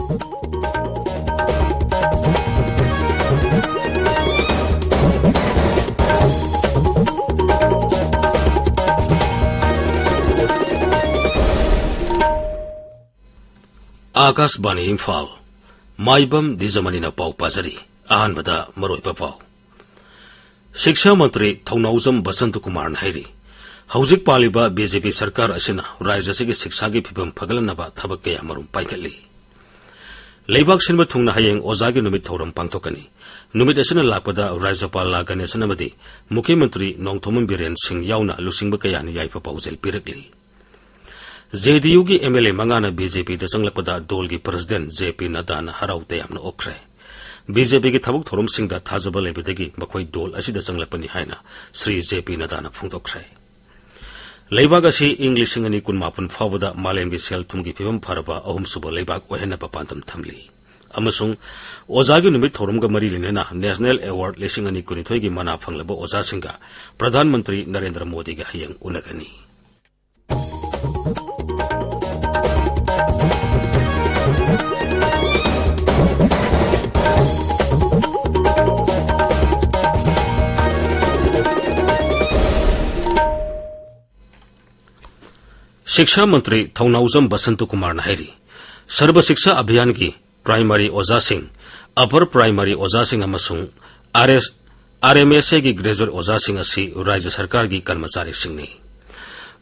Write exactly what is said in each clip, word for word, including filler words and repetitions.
ꯑꯥꯀꯥꯁꯕꯥꯅꯤ ꯏꯝꯐꯥꯜ꯫ ꯃꯥꯏꯕꯝ ꯗꯤꯖꯃꯅꯤꯅ ꯄꯥꯎ ꯄꯥꯖꯔꯤ꯫ ꯑꯍꯥꯟꯕꯗ ꯃꯔꯨꯑꯣꯏꯕ ꯄꯥꯎ꯫ ꯁꯤꯛꯁꯥ ꯃꯟꯇ꯭ꯔꯤ ꯊꯧꯅꯥꯎꯖꯝ ꯕꯁꯟꯇ ꯀꯨꯃꯥꯔꯅ ꯍꯥꯏꯔꯤ, ꯍꯧꯖꯤꯛ ꯄꯥꯜꯂꯤꯕ ꯕꯤ ꯖꯦ ꯄꯤ ꯁꯔꯀꯥꯔ ꯑꯁꯤꯅ ꯔꯥꯖ꯭ꯌ ꯑꯁꯤꯒꯤ ꯁꯤꯛꯁꯥꯒꯤ ꯐꯤꯕꯝ ꯐꯒꯠꯂꯅꯕ ꯊꯕꯛ ꯀꯌꯥ ꯃꯔꯨꯝ ꯄꯥꯏꯈꯠꯂꯤ꯫ ꯂꯩꯕꯥꯛ ꯁꯤꯟꯕ ꯊꯨꯡꯅ ꯍꯌꯦꯡ ꯑꯣꯖꯥꯒꯤ ꯅꯨꯃꯤꯠ ꯊꯧꯔꯝ ꯄꯥꯡꯊꯣꯛꯀꯅꯤ꯫ ꯅꯨꯃꯤꯠ ꯑꯁꯤꯅ ꯂꯥꯛꯄꯗ ꯔꯥꯖ꯭ꯌꯄꯥꯜ ꯂꯥ ꯒꯅꯦꯁꯟ ꯑꯃꯗꯤ ꯃꯨꯈ꯭ꯌ ꯃꯟꯇ꯭ꯔꯤ ꯅꯣꯡꯊꯣꯝꯕꯝ ꯕꯤꯔꯦꯟ ꯁꯤꯡ ꯌꯥꯎꯅ ꯂꯨꯆꯤꯡꯕ ꯀꯌꯥꯅ ꯌꯥꯏꯐ ꯄꯥꯎꯖꯦꯜ ꯄꯤꯔꯛꯂꯤ꯫ ꯖꯦ ꯗꯤ ꯌꯨꯒꯤ ꯑꯦꯝ ꯑꯦꯜ ꯑꯦ ꯃꯉꯥꯅ ꯕꯤ ꯖꯦ ꯄꯤꯗ ꯆꯪꯂꯛꯄꯗ ꯗꯣꯜꯒꯤ ꯄ꯭ꯔꯁꯤꯗꯦꯟ ꯖꯦ ꯄꯤ ꯅꯗꯥꯅ ꯍꯔꯥꯎ ꯇꯌꯥꯝꯅ ꯑꯣꯛꯈ꯭ꯔꯦ꯫ ꯕꯤ ꯖꯦ ꯄꯤꯒꯤ ꯊꯕꯛ ꯊꯧꯔꯝꯁꯤꯡꯗ ꯊꯥꯖꯕ ꯂꯩꯕꯗꯒꯤ ꯃꯈꯣꯏ ꯗꯣꯜ ꯑꯁꯤꯗ ꯆꯪꯂꯛꯄꯅꯤ ꯍꯥꯏꯅ ꯁ꯭ꯔꯤ ꯖꯦ ꯄꯤ ꯅꯗꯥꯅ ꯐꯣꯡꯗꯣꯛꯈ꯭ꯔꯦ꯫ ꯂꯩꯕꯥꯛ ꯑꯁꯤ ꯏꯪ ꯂꯤꯁꯤꯡ ꯑꯅꯤ ꯀꯨꯟꯃꯥꯄꯟ ꯐꯥꯎꯕꯗ ꯃꯥꯂꯦꯝꯒꯤ ꯁꯦꯜ ꯊꯨꯝꯒꯤ ꯐꯤꯕꯝ ꯐꯔꯕ ꯑꯍꯨꯝꯁꯨꯕ ꯂꯩꯕꯥꯛ ꯑꯣꯏꯍꯟꯅꯕ ꯄꯥꯟꯗꯝ ꯊꯝꯂꯤ꯫ ꯑꯃꯁꯨꯡ ꯑꯣꯖꯥꯒꯤ ꯅꯨꯃꯤꯠ ꯊꯧꯔꯝꯒ ꯃꯔꯤ ꯂꯩꯅꯅ ꯅꯦꯁꯅꯦꯜ ꯑꯦꯋꯥꯔꯗ ꯂꯤꯁꯤꯡ ꯑꯅꯤ ꯀꯨꯟꯅꯤꯊꯣꯏꯒꯤ ꯃꯅꯥ ꯐꯪꯂꯕ ꯑꯣꯖꯥꯁꯤꯡꯒ ꯄ꯭ꯔꯙꯥꯟ ꯃꯟꯇ꯭ꯔꯤ ꯅꯔꯦꯟꯗ꯭ꯔ ꯃꯣꯗꯤꯒ ꯍꯌꯦꯡ ꯎꯅꯒꯅꯤ꯫ ꯁꯤꯛꯁꯥ ꯃꯟꯇ꯭ꯔꯤ ꯊꯧꯅꯥꯎꯖꯝ ꯕꯁꯟꯇ ꯀꯨꯃꯥꯔꯅ ꯍꯥꯏꯔꯤ, ꯁꯔꯕ ꯁꯤꯛꯁꯥ ꯑꯚꯤꯌꯥꯟꯒꯤ ꯄ꯭ꯔꯥꯏꯃꯥꯔꯤ ꯑꯣꯖꯥꯁꯤꯡ, ꯑꯄꯔ ꯄ꯭ꯔꯥꯏꯃꯥꯔꯤ ꯑꯣꯖꯥꯁꯤꯡ ꯑꯃꯁꯨꯡ ꯑꯥꯔ ꯑꯦꯁ, ꯑꯥꯔ ꯑꯦꯝ ꯑꯦꯁ ꯑꯦꯒꯤ ꯒ꯭ꯔꯦꯖꯨꯑꯦꯠ ꯑꯣꯖꯥꯁꯤꯡ ꯑꯁꯤ ꯔꯥꯖ꯭ꯌ ꯁꯔꯀꯥꯔꯒꯤ ꯀꯔꯃꯆꯥꯔꯤꯁꯤꯡꯅꯤ꯫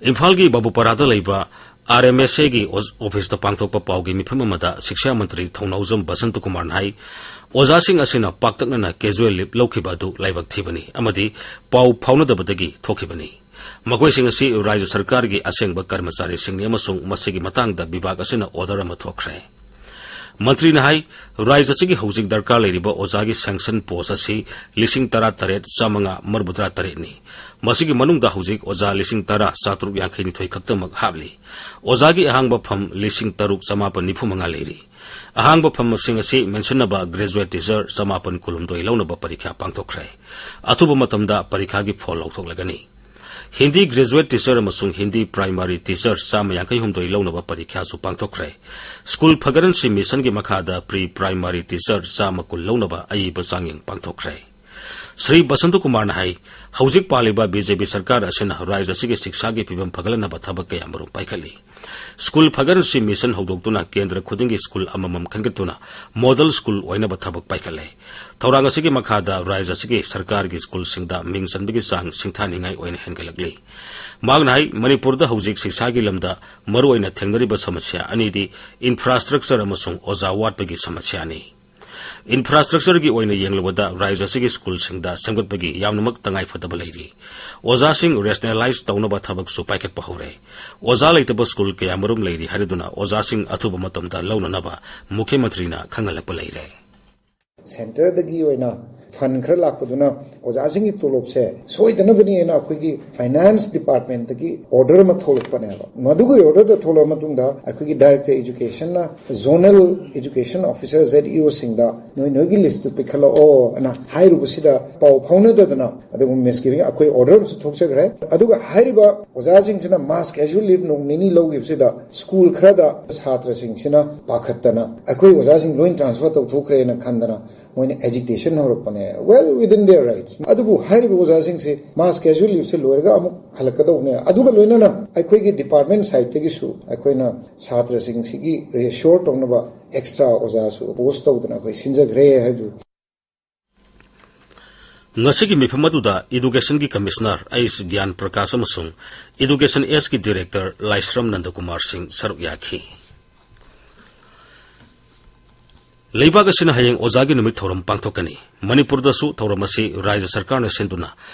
ꯏꯝꯐꯥꯜꯒꯤ ꯕꯥꯕꯨꯄꯥꯔꯥꯗ ꯂꯩꯕ ꯑꯥꯔ ꯑꯦꯝ ꯑꯦꯁ ꯑꯦꯒꯤ ꯑꯣ-, ꯑꯣꯐꯤꯁꯇ ꯄꯥꯡꯊꯣꯛꯄ ꯄꯥꯎꯒꯤ ꯃꯤꯐꯝ ꯑꯃꯗ ꯁꯤꯛꯁꯥ ꯃꯟꯇ꯭ꯔꯤ ꯊꯧꯅꯥꯎꯖꯝ ꯕꯁꯟꯇ ꯀꯨꯃꯥꯔꯅ ꯍꯥꯏ, ꯑꯣꯖꯥꯁꯤꯡ ꯑꯁꯤꯅ ꯄꯥꯛꯇꯛꯅꯅ ꯀꯦꯖꯨꯑꯦꯜ ꯂꯤꯞ ꯂꯧꯈꯤꯕ ꯑꯗꯨ ꯂꯥꯏꯕꯛ ꯊꯤꯕꯅꯤ ꯑꯃꯗꯤ ꯄꯥꯎ ꯐꯥꯎꯅꯗꯕꯗꯒꯤ ꯊꯣꯛꯈꯤꯕꯅꯤ꯫ ꯃꯈꯣꯏꯁꯤꯡ ꯑꯁꯤ ꯔꯥꯖ꯭ꯌ ꯁꯔꯀꯥꯔꯒꯤ ꯑꯁꯦꯡꯕ ꯀꯔꯃꯆꯥꯔꯤꯁꯤꯡꯅꯤ ꯑꯃꯁꯨꯡ ꯃꯁꯤꯒꯤ ꯃꯇꯥꯡꯗ ꯕꯤꯚꯥꯒ ꯑꯁꯤꯅ ꯑꯣꯔꯗꯔ ꯑꯃ ꯊꯣꯛꯈ꯭ꯔꯦ꯫ ꯃꯟꯇ꯭ꯔꯤꯅ ꯍꯥꯏ, ꯔꯥꯖ꯭ꯌ ꯑꯁꯤꯒꯤ ꯍꯧꯖꯤꯛ ꯗꯔꯀꯥꯔ ꯂꯩꯔꯤꯕ ꯑꯣꯖꯥꯒꯤ ꯁꯦꯡꯁꯟ ꯄꯣꯁ ꯑꯁꯤ ꯂꯤꯁꯤꯡ ꯇꯔꯥ ꯇꯔꯦꯠ ꯆꯥꯃꯉꯥ ꯃꯔꯤꯐꯨꯇꯔꯥ ꯇꯔꯦꯠꯅꯤ꯫ ꯃꯁꯤꯒꯤ ꯃꯅꯨꯡꯗ ꯍꯧꯖꯤꯛ ꯑꯣꯖꯥ ꯂꯤꯁꯤꯡ ꯇꯔꯥ ꯆꯥꯇ꯭ꯔꯨꯛ ꯌꯥꯡꯈꯩ ꯅꯤꯊꯣꯏ ꯈꯛꯇꯃꯛ ꯍꯥꯞꯂꯤ꯫ ꯑꯣꯖꯥꯒꯤ ꯑꯍꯥꯡꯕ ꯐꯝ ꯂꯤꯁꯤꯡ ꯇꯔꯨꯛ ꯆꯃꯥꯄꯟ ꯅꯤꯐꯨ ꯃꯉꯥ ꯂꯩꯔꯤ꯫ ꯑꯍꯥꯡꯕ ꯐꯝꯁꯤꯡ ꯑꯁꯤ ꯃꯦꯟꯁꯤꯟꯅꯕ ꯒ꯭ꯔꯦꯖꯨꯑꯦꯠ ꯇꯤꯆꯔ ꯆꯃꯥꯄꯟ ꯀꯨꯟꯍꯨꯝꯗꯣꯏ ꯂꯧꯅꯕ ꯄꯔꯤꯈ꯭ꯌꯥ ꯄꯥꯡꯊꯣꯛꯈ꯭ꯔꯦ꯫ ꯑꯊꯨꯕ ꯃꯇꯝꯗ ꯄꯔꯤꯈ꯭ꯌꯥꯒꯤ ꯐꯣꯜ ꯂꯧꯊꯣꯛꯂꯒꯅꯤ꯫ ꯍꯤꯟꯗꯤ graduate teacher ꯑꯃꯁꯨꯡ ꯍꯤꯟꯗꯤ primary teacher ꯆꯥꯝꯃ ꯌꯥꯡꯈꯩ ꯍꯨꯝꯗꯣꯏ ꯂꯧꯅꯕ ꯄꯔꯤꯈ꯭ꯌꯥꯁꯨ ꯄꯥꯡꯊꯣꯛꯈ꯭ꯔꯦ꯫ School ꯐꯒꯠꯍꯟꯁꯤ mission ꯒꯤ ꯃꯈꯥꯗ pre primary teacher ꯆꯥꯝꯃ ꯀꯨꯟ ꯂꯧꯅꯕ ꯑꯏꯕ ꯆꯥꯡꯌꯦꯡ ꯄꯥꯡꯊꯣꯛꯈ꯭ꯔꯦ꯫ ꯁ꯭ꯔꯤ ꯕꯁꯟꯇ ꯀꯨꯃꯥꯔꯅ ꯍꯥꯏ, ꯍꯧꯖꯤꯛ ꯄꯥꯜꯂꯤꯕ BJP ꯁꯔꯀꯥꯔ ꯑꯁꯤꯅ ꯔꯥꯖ꯭ꯌ ꯑꯁꯤꯒꯤ ꯁꯤꯛꯁꯥꯒꯤ ꯐꯤꯕꯝ ꯐꯒꯠꯍꯟꯅꯕ ꯊꯕꯛ ꯀꯌꯥꯃꯔꯨꯝ ꯄꯥꯏꯈꯠꯂꯤ꯫ School ꯐꯒꯠꯍꯟꯁꯤ mission ꯍꯧꯗꯣꯛꯇꯨꯅ ꯀꯦꯟꯗ꯭ꯔ ꯈꯨꯗꯤꯡꯒꯤ school ꯑꯃꯃꯝ ꯈꯟꯒꯠꯇꯨꯅ model school ꯑꯣꯏꯅꯕ ꯊꯕꯛ ꯄꯥꯏꯈꯠꯂꯦ꯫ ꯊꯧꯔꯥꯡ ꯑꯁꯤꯒꯤ ꯃꯈꯥꯗ ꯔꯥꯖ꯭ꯌ ꯑꯁꯤꯒꯤ ꯁꯔꯀꯥꯔꯒꯤ school ꯁꯤꯡꯗ ꯃꯤꯡ ꯆꯟꯕꯒꯤ ꯆꯥꯡ ꯁꯤꯡꯊꯥꯅꯤꯡꯉꯥꯏ ꯑꯣꯏꯅ ꯍꯦꯟꯒꯠꯂꯛꯂꯤ꯫ ꯃꯍꯥꯛꯅ ꯍꯥꯏ, ꯃꯅꯤꯄꯨꯔꯗ ꯍꯧꯖꯤꯛ ꯁꯤꯛꯁꯥꯒꯤ ꯂꯝꯗ ꯃꯔꯨꯑꯣꯏꯅ ꯊꯦꯡꯅꯔꯤꯕ ꯁꯃꯁ꯭ꯌꯥ ꯑꯅꯤꯗꯤ infrastructure ꯑꯃꯁꯨꯡ ꯑꯣꯖꯥ ꯋꯥꯠꯄꯒꯤ ꯁꯃꯁ꯭ꯌꯥꯅꯤ꯫ Infrastructure ꯒꯤ ꯑꯣꯏꯅ ꯌꯦꯡꯂꯕꯗ ꯔꯥꯖ꯭ꯌ ꯑꯁꯤꯒꯤ school ꯁꯤꯡꯗ ꯁꯦꯝꯒꯠꯄꯒꯤ ꯌꯥꯝꯅꯃꯛ ꯇꯉꯥꯏꯐꯗꯕ ꯂꯩꯔꯤ꯫ ꯑꯣꯖꯥꯁꯤꯡ rationalize ꯇꯧꯅꯕ ꯊꯕꯛꯁꯨ ꯄꯥꯏꯈꯠꯄ ꯍꯧꯔꯦ꯫ ꯑꯣꯖꯥ ꯂꯩꯇꯕ school ꯀꯌꯥꯃꯔꯨꯝ ꯂꯩꯔꯤ ꯍꯥꯏꯔꯗꯨꯅ ꯑꯣꯖꯥꯁꯤꯡ ꯑꯊꯨꯕ ꯃꯇꯝꯗ ꯂꯧꯅꯅꯕ ꯃꯨꯈ꯭ꯌ ꯃꯟꯇ꯭ꯔꯤꯅ ꯈꯪꯍꯜꯂꯛꯄ ꯂꯩꯔꯦ꯫ Centre ꯗꯒꯤ ꯑꯣꯏꯅ fund ꯈꯔ ꯂꯥꯛꯄꯗꯨꯅ ꯑꯣꯖꯥꯁꯤꯡꯒꯤ ꯇꯣꯂꯣꯞꯁꯦ ꯁꯣꯏꯗꯅꯕꯅꯦꯅ ꯑꯩꯈꯣꯏꯒꯤ finance department ꯇꯒꯤ order ꯑꯃ ꯊꯣꯛꯂꯛꯄꯅꯦꯕ꯫ ꯃꯗꯨꯒꯤ order ꯗꯣ ꯊꯣꯛꯂꯛꯑ ꯃꯇꯨꯡꯗ ꯑꯩꯈꯣꯏꯒꯤ Director Education ꯅ zonal education officer, ZEO ꯁꯤꯡꯗ ꯅꯣꯏ ꯅꯣꯏꯒꯤ list ꯇꯨ ꯄꯤꯈꯠꯂꯛꯑꯣ ꯑꯅ ꯍꯥꯏꯔꯨꯕꯁꯤꯗ ꯄꯥꯎ ꯐꯥꯎꯅꯗꯗꯅ ꯑꯗꯨꯒꯨꯝꯕ misgiving ꯑꯩꯈꯣꯏ order ꯑꯃꯁꯨ ꯊꯣꯛꯆꯈ꯭ꯔꯦ꯫ ꯑꯗꯨꯒ ꯍꯥꯏꯔꯤꯕ ꯑꯣꯖꯥꯁꯤꯡꯁꯤꯅ mass casual leave ꯅꯣꯡ ꯅꯤꯅꯤ ꯂꯧꯈꯤꯕꯁꯤꯗ school ꯈꯔꯗ ꯁꯥꯇ꯭ꯔꯁꯤꯡꯁꯤꯅ ꯄꯥꯈꯠꯇꯅ ꯑꯩꯈꯣꯏ ꯑꯣꯖꯥꯁꯤꯡ ꯂꯣꯏ transfer ꯇꯧꯊꯣꯛꯈ꯭ꯔꯦꯅ ꯈꯟꯗꯅ ꯃꯣꯏꯅ agitation ꯍꯧꯔꯛꯄꯅꯦ, well within their rights꯫ ꯑꯗꯨꯕꯨ ꯍꯥꯏꯔꯤꯕ ꯑꯣꯖꯥꯁꯤꯡꯁꯤ mass casual leave ꯁꯦ ꯂꯣꯏꯔꯒ ꯑꯃꯨꯛ ꯍꯜꯂꯛꯀꯗꯧꯕꯅꯦ꯫ ꯑꯗꯨꯒ ꯂꯣꯏꯅꯅ ꯑꯩꯈꯣꯏꯒꯤ department side ꯇꯒꯤꯁꯨ ꯑꯩꯈꯣꯏꯅ ꯁꯥꯇ꯭ꯔꯁꯤꯡꯁꯤꯒꯤ reassure ꯇꯧꯅꯕ extra ꯑꯣꯖꯥꯁꯨ post ꯇꯧꯗꯅ ꯑꯩꯈꯣꯏ ꯁꯤꯟꯖꯈ꯭ꯔꯦ ꯍꯥꯏꯕꯗꯨ꯫ ꯉꯁꯤꯒꯤ ꯃꯤꯐꯝ ꯑꯗꯨꯗ Education ꯒꯤ Commissioner ꯑꯩꯆ ꯒ꯭ꯌꯥꯟ ꯄ꯭ꯔꯀꯥꯁ ꯑꯃꯁꯨꯡ Education S ꯀꯤ Director ꯂꯥꯏꯁ꯭ꯔꯝ ꯅꯟꯗꯀꯨꯃꯥꯔ ꯁꯤꯡ ꯁꯔꯨꯛ ꯌꯥꯈꯤ꯫ ꯂꯩꯕꯥꯛ ꯑꯁꯤꯅ ꯍꯌꯦꯡ ꯑꯣꯖꯥꯒꯤ ꯅꯨꯃꯤꯠ ꯊꯧꯔꯝ ꯄꯥꯡꯊꯣꯛꯀꯅꯤ꯫ ꯃꯅꯤꯄꯨꯔꯗꯁꯨ ꯊꯧꯔꯝ ꯑꯁꯤ ꯔꯥꯖ꯭ꯌ ꯁꯔꯀꯥꯔꯅ ꯁꯤꯟꯗꯨꯅ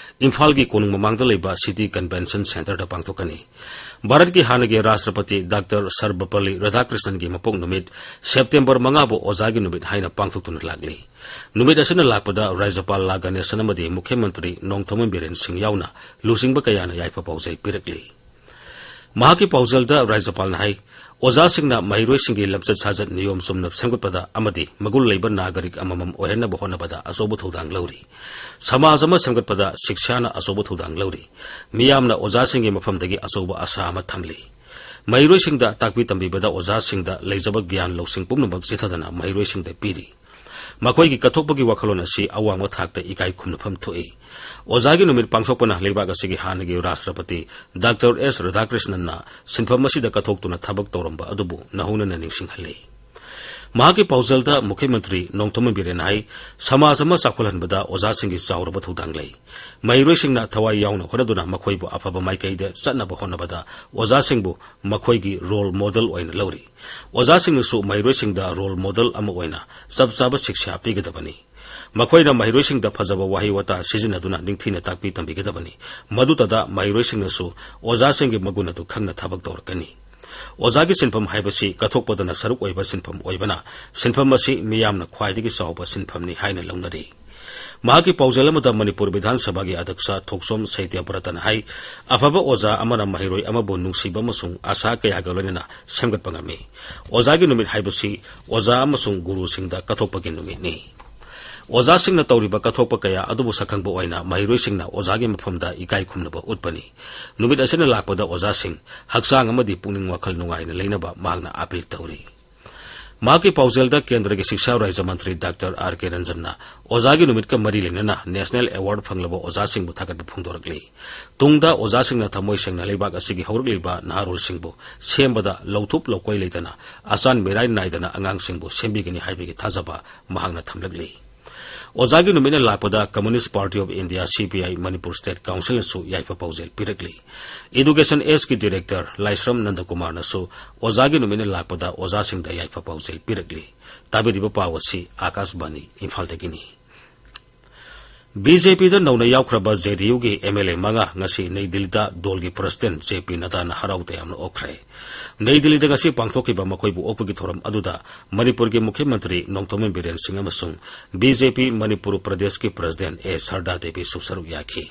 ꯏꯝꯐꯥꯜꯒꯤ ꯀꯣꯅꯨꯡ ꯃꯃꯥꯡꯗ ꯂꯩꯕ City Convention Centre ꯗ ꯄꯥꯡꯊꯣꯛꯀꯅꯤ꯫ ꯚꯥꯔꯠꯀꯤ ꯍꯥꯟꯅꯒꯤ ꯔꯥꯁꯇ꯭ꯔꯄꯇꯤ ꯗꯥꯛꯇꯔ ꯁꯔꯕꯄꯜꯂꯤ ꯔꯥꯙꯥꯀ꯭ꯔꯤꯁꯅꯟꯒꯤ ꯃꯄꯣꯛ ꯅꯨꯃꯤꯠ ꯁꯦꯞꯇꯦꯝꯕꯔ ꯃꯉꯥꯕꯨ ꯑꯣꯖꯥꯒꯤ ꯅꯨꯃꯤꯠ ꯍꯥꯏꯅ ꯄꯥꯡꯊꯣꯛꯇꯨꯅ ꯂꯥꯛꯂꯤ꯫ ꯅꯨꯃꯤꯠ ꯑꯁꯤꯅ ꯂꯥꯛꯄꯗ ꯔꯥꯖ꯭ꯌꯄꯥꯜ ꯂꯥ ꯒꯅꯦꯁꯟ ꯑꯃꯗꯤ ꯃꯨꯈ꯭ꯌ ꯃꯟꯇ꯭ꯔꯤ ꯅꯣꯡꯊꯣꯝꯕꯝ ꯕꯤꯔꯦꯟ ꯁꯤꯡ ꯌꯥꯎꯅ ꯂꯨꯆꯤꯡꯕ ꯀꯌꯥꯅ ꯌꯥꯏꯐ ꯄꯥꯎꯖꯦꯜ ꯄꯤꯔꯛꯂꯤ꯫ ꯃꯍꯥꯛꯀꯤ ꯄꯥꯎꯖꯦꯜꯗ ꯔꯥꯖ꯭ꯌꯄꯥꯜꯅ ꯍꯥꯏ, ꯑꯣꯖꯥꯁꯤꯡꯅ ꯃꯍꯩꯔꯣꯏꯁꯤꯡꯒꯤ ꯂꯝꯆꯠ ꯁꯥꯖꯠ ꯅꯤꯌꯣꯝ ꯆꯨꯝꯅ ꯁꯦꯝꯒꯠꯄꯗ ꯑꯃꯗꯤ ꯃꯒꯨꯟ ꯂꯩꯕ ꯅꯥꯒꯔꯤꯛ ꯑꯃꯃꯝ ꯑꯣꯏꯍꯟꯅꯕ ꯍꯣꯠꯅꯕꯗ ꯑꯆꯧꯕ ꯊꯧꯗꯥꯡ ꯂꯧꯔꯤ꯫ ꯁꯃꯥꯖ ꯑꯃ ꯁꯦꯝꯒꯠꯄꯗ ꯁꯤꯛꯁꯥꯅ ꯑꯆꯧꯕ ꯊꯧꯗꯥꯡ ꯂꯧꯔꯤ꯫ ꯃꯤꯌꯥꯝꯅ ꯑꯣꯖꯥꯁꯤꯡꯒꯤ ꯃꯐꯝꯗꯒꯤ ꯑꯆꯧꯕ ꯑꯁꯥ ꯑꯃ ꯊꯝꯂꯤ꯫ ꯃꯍꯩꯔꯣꯏꯁꯤꯡꯗ ꯇꯥꯛꯄꯤ ꯇꯝꯕꯤꯕꯗ ꯑꯣꯖꯥꯁꯤꯡꯗ ꯂꯩꯖꯕ ꯒ꯭ꯌꯥꯟ ꯂꯧꯁꯤꯡ ꯄꯨꯝꯅꯃꯛ ꯆꯤꯊꯗꯅ ꯃꯍꯩꯔꯣꯏꯁꯤꯡꯗ ꯄꯤꯔꯤ꯫ ꯃꯈꯣꯏꯒꯤ ꯀꯠꯊꯣꯛꯄꯒꯤ ꯋꯥꯈꯜꯂꯣꯟ ꯑꯁꯤ ꯑꯋꯥꯡꯕ ꯊꯥꯛꯇ ꯏꯀꯥꯏ ꯈꯨꯝꯅꯐꯝ ꯊꯣꯛꯏ꯫ ꯑꯣꯖꯥꯒꯤ ꯅꯨꯃꯤꯠ ꯄꯥꯡꯊꯣꯛꯄꯅ ꯂꯩꯕꯥꯛ ꯑꯁꯤꯒꯤ ꯍꯥꯟꯅꯒꯤ ꯔꯥꯁꯇ꯭ꯔꯄꯇꯤ ꯗꯥꯛꯇꯔ ꯑꯦꯁ ꯔꯥꯙꯥꯀ꯭ꯔꯤꯁꯅꯟꯅ ꯁꯤꯟꯐꯝ ꯑꯁꯤꯗ ꯀꯠꯊꯣꯛꯇꯨꯅ ꯊꯕꯛ ꯇꯧꯔꯝꯕ ꯑꯗꯨꯕꯨ ꯅꯧꯍꯧꯅꯅ ꯅꯤꯡꯁꯤꯡꯍꯜꯂꯤ꯫ ꯃꯍꯥꯛꯀꯤ ꯄꯥꯎꯖꯦꯜꯗ ꯃꯨꯈ꯭ꯌ ꯃꯟꯇ꯭ꯔꯤ ꯅꯣꯡꯊꯣꯝꯕꯝ ꯕꯤꯔꯦꯟꯅ ꯍꯥꯏ, ꯁꯃꯥꯖ ꯑꯃ ꯆꯥꯎꯈꯠꯍꯟꯕꯗ ꯑꯣꯖꯥꯁꯤꯡꯒꯤ ꯆꯥꯎꯔꯕ ꯊꯧꯗꯥꯡ ꯂꯩ꯫ ꯃꯍꯩꯔꯣꯏꯁꯤꯡꯅ ꯊꯋꯥꯏ ꯌꯥꯎꯅ ꯍꯣꯠꯅꯗꯨꯅ ꯃꯈꯣꯏꯕꯨ ꯑꯐꯕ ꯃꯥꯏꯀꯩꯗ ꯆꯠꯅꯕ ꯍꯣꯠꯅꯕꯗ ꯑꯣꯖꯥꯁꯤꯡꯕꯨ ꯃꯈꯣꯏꯒꯤ ꯔꯣꯜ ꯃꯣꯗꯦꯜ ꯑꯣꯏꯅ ꯂꯧꯔꯤ꯫ ꯑꯣꯖꯥꯁꯤꯡꯅꯁꯨ ꯃꯍꯩꯔꯣꯏꯁꯤꯡꯗ ꯔꯣꯜ ꯃꯣꯗꯦꯜ ꯑꯃ ꯑꯣꯏꯅ ꯆꯞ ꯆꯥꯕ ꯁꯤꯛꯁꯥ ꯄꯤꯒꯗꯕꯅꯤ꯫ ꯃꯈꯣꯏꯅ ꯃꯍꯩꯔꯣꯏꯁꯤꯡꯗ ꯐꯖꯕ ꯋꯥꯍꯩ ꯋꯥꯇꯥ ꯁꯤꯖꯤꯟꯅꯗꯨꯅ ꯅꯤꯡꯊꯤꯅ ꯇꯥꯛꯄꯤ ꯇꯝꯕꯤꯒꯗꯕꯅꯤ꯫ ꯃꯗꯨꯇꯗ ꯃꯍꯩꯔꯣꯏꯁꯤꯡꯅꯁꯨ ꯑꯣꯖꯥꯁꯤꯡꯒꯤ ꯃꯒꯨꯟ ꯑꯗꯨ ꯈꯪꯅ ꯊꯕꯛ ꯇꯧꯔꯛꯀꯅꯤ꯫ ꯑꯣꯖꯥꯒꯤ ꯁꯤꯟꯐꯝ ꯍꯥꯏꯕꯁꯤ ꯀꯠꯊꯣꯛꯄꯗꯅ ꯁꯔꯨꯛ ꯑꯣꯏꯕ ꯁꯤꯟꯐꯝ ꯑꯣꯏꯕꯅ, ꯁꯤꯟꯐꯝ ꯑꯁꯤ ꯃꯤꯌꯥꯝꯅ ꯈ꯭ꯋꯥꯏꯗꯒꯤ ꯆꯥꯎꯕ ꯁꯤꯟꯐꯝꯅꯤ ꯍꯥꯏꯅ ꯂꯧꯅꯔꯤ꯫ ꯃꯍꯥꯛꯀꯤ ꯄꯥꯎꯖꯦꯜ ꯑꯃꯗ ꯃꯅꯤꯄꯨꯔ ꯕꯤꯙꯥꯟ ꯁꯚꯥꯒꯤ ꯑꯗ꯭ꯌꯛꯁ ꯊꯣꯛꯆꯣꯝ ꯁꯇ꯭ꯌꯕ꯭ꯔꯇꯅ ꯍꯥꯏ, ꯑꯐꯕ ꯑꯣꯖꯥ ꯑꯃꯅ ꯃꯍꯩꯔꯣꯏ ꯑꯃꯕꯨ ꯅꯨꯡꯁꯤꯕ ꯑꯃꯁꯨꯡ ꯑꯁꯥ ꯀꯌꯥꯒ ꯂꯣꯏꯅꯅ ꯁꯦꯝꯒꯠꯄ ꯉꯝꯃꯤ꯫ ꯑꯣꯖꯥꯒꯤ ꯅꯨꯃꯤꯠ ꯍꯥꯏꯕꯁꯤ ꯑꯣꯖꯥ ꯑꯃꯁꯨꯡ ꯒꯨꯔꯨꯁꯤꯡꯗ ꯀꯠꯊꯣꯛꯄꯒꯤ ꯅꯨꯃꯤꯠꯅꯤ꯫ ꯑꯣꯖꯥꯁꯤꯡꯅ ꯇꯧꯔꯤꯕ ꯀꯠꯊꯣꯛꯄ ꯀꯌꯥ ꯑꯗꯨꯕꯨ ꯁꯛꯈꯪꯕ ꯑꯣꯏꯅ ꯃꯍꯩꯔꯣꯏꯁꯤꯡꯅ ꯑꯣꯖꯥꯒꯤ ꯃꯐꯝꯗ ꯏꯀꯥꯏ ꯈꯨꯝꯅꯕ ꯎꯠꯄꯅꯤ꯫ ꯅꯨꯃꯤꯠ ꯑꯁꯤꯅ ꯂꯥꯛꯄꯗ ꯑꯣꯖꯥꯁꯤꯡ ꯍꯛꯆꯥꯡ ꯑꯃꯗꯤ ꯄꯨꯛꯅꯤꯡ ꯋꯥꯈꯜ ꯅꯨꯡꯉꯥꯏꯅ ꯂꯩꯅꯕ ꯃꯍꯥꯛꯅ ꯑꯥꯄꯤꯜ ꯇꯧꯔꯤ꯫ ꯃꯍꯥꯛꯀꯤ ꯄꯥꯎꯖꯦꯜꯗ ꯀꯦꯟꯗ꯭ꯔꯒꯤ ꯁꯤꯛꯁꯥ ꯔꯥꯖ꯭ꯌ ꯃꯟꯇ꯭ꯔꯤ ꯗꯥꯛꯇꯔ ꯑꯥꯔ ꯀꯦ ꯔꯟꯖꯟꯅ ꯑꯣꯖꯥꯒꯤ ꯅꯨꯃꯤꯠꯀ ꯃꯔꯤ ꯂꯩꯅꯅ ꯅꯦꯁꯅꯦꯜ ꯑꯦꯋꯥꯔꯗ ꯐꯪꯂꯕ ꯑꯣꯖꯥꯁꯤꯡꯕꯨ ꯊꯥꯒꯠꯄ ꯐꯣꯡꯗꯣꯔꯛꯂꯤ꯫ ꯇꯨꯡꯗ ꯑꯣꯖꯥꯁꯤꯡꯅ ꯊꯃꯣꯏ ꯁꯦꯡꯅ ꯂꯩꯕꯥꯛ ꯑꯁꯤꯒꯤ ꯍꯧꯔꯛꯂꯤꯕ ꯅꯍꯥꯔꯣꯜꯁꯤꯡꯕꯨ ꯁꯦꯝꯕꯗ ꯂꯧꯊꯨꯞ ꯂꯧꯀꯣꯏ ꯂꯩꯇꯅ ꯑꯆꯥꯟ ꯃꯤꯔꯥꯏ ꯅꯥꯏꯗꯅ ꯑꯉꯥꯡꯁꯤꯡꯕꯨ ꯁꯦꯝꯕꯤꯒꯅꯤ ꯍꯥꯏꯕꯒꯤ ꯊꯥꯖꯕ ꯃꯍꯥꯛꯅ ꯊꯝꯂꯛꯂꯤ꯫ ꯑꯣꯖꯥꯒꯤ ꯅꯨꯃꯤꯠꯅ ꯂꯥꯛꯄꯗ Communist Party of India, C P I, Manipur state ꯀꯥꯎꯟꯁꯤꯜꯅꯁꯨ ꯌꯥꯏꯐ ꯄꯥꯎꯖꯦꯜ ꯄꯤꯔꯛꯂꯤ꯫ ꯏꯗꯨꯀꯦꯁꯟ ꯑꯦꯖꯀꯤ ꯗꯤꯔꯦꯛꯇꯔ ꯂꯥꯏꯁ꯭ꯔꯝ ꯅꯟꯗꯀꯨꯃꯥꯔꯅꯁꯨ ꯑꯣꯖꯥꯒꯤ ꯅꯨꯃꯤꯠꯅ ꯂꯥꯛꯄꯗ ꯑꯣꯖꯥꯁꯤꯡꯗ ꯌꯥꯏꯐ ꯄꯥꯎꯖꯦꯜ ꯄꯤꯔꯛꯂꯤ꯫ ꯇꯥꯕꯤꯔꯤꯕ ꯄꯥꯎ ꯑꯁꯤ ꯑꯥꯀꯥꯁꯕꯥꯅꯤ ꯏꯝꯐꯥꯜꯗꯒꯤꯅꯤ꯫ ꯕꯤ ꯖꯦ ꯄꯤꯗ ꯅꯧꯅ ꯌꯥꯎꯈ꯭ꯔꯕ ꯖꯦ ꯗꯤ ꯌꯨꯒꯤ ꯑꯦꯝ ꯑꯦꯜ ꯑꯦ ꯃꯉꯥ ꯉꯁꯤ ꯅꯩ ꯗꯤꯜꯂꯤꯗ ꯗꯣꯜꯒꯤ ꯄ꯭ꯔꯁꯤꯗꯦꯟꯠ ꯖꯦ ꯄꯤ ꯅꯗꯥꯅ ꯍꯔꯥꯎ ꯇꯌꯥꯝꯅ ꯑꯣꯛꯈ꯭ꯔꯦ꯫ ꯅꯩ ꯗꯤꯜꯂꯤꯗ ꯉꯁꯤ ꯄꯥꯡꯊꯣꯛꯈꯤꯕ ꯃꯈꯣꯏꯕꯨ ꯑꯣꯛꯄꯒꯤ ꯊꯧꯔꯝ ꯑꯗꯨꯗ ꯃꯅꯤꯄꯨꯔꯒꯤ ꯃꯨꯈ꯭ꯌ ꯃꯟꯇ꯭ꯔꯤ ꯅꯣꯡꯊꯣꯝꯕꯝ ꯕꯤꯔꯦꯟ ꯁꯤꯡ ꯑꯃꯁꯨꯡ ꯕꯤ ꯖꯦ ꯄꯤ ꯃꯅꯤꯄꯨꯔ ꯄ꯭ꯔꯗꯦꯁꯀꯤ ꯄ꯭ꯔꯁꯤꯗꯦꯟꯠ ꯑꯦ ꯁꯔꯗꯥ ꯗꯦꯕꯤꯁꯨ ꯁꯔꯨꯛ ꯌꯥꯈꯤ꯫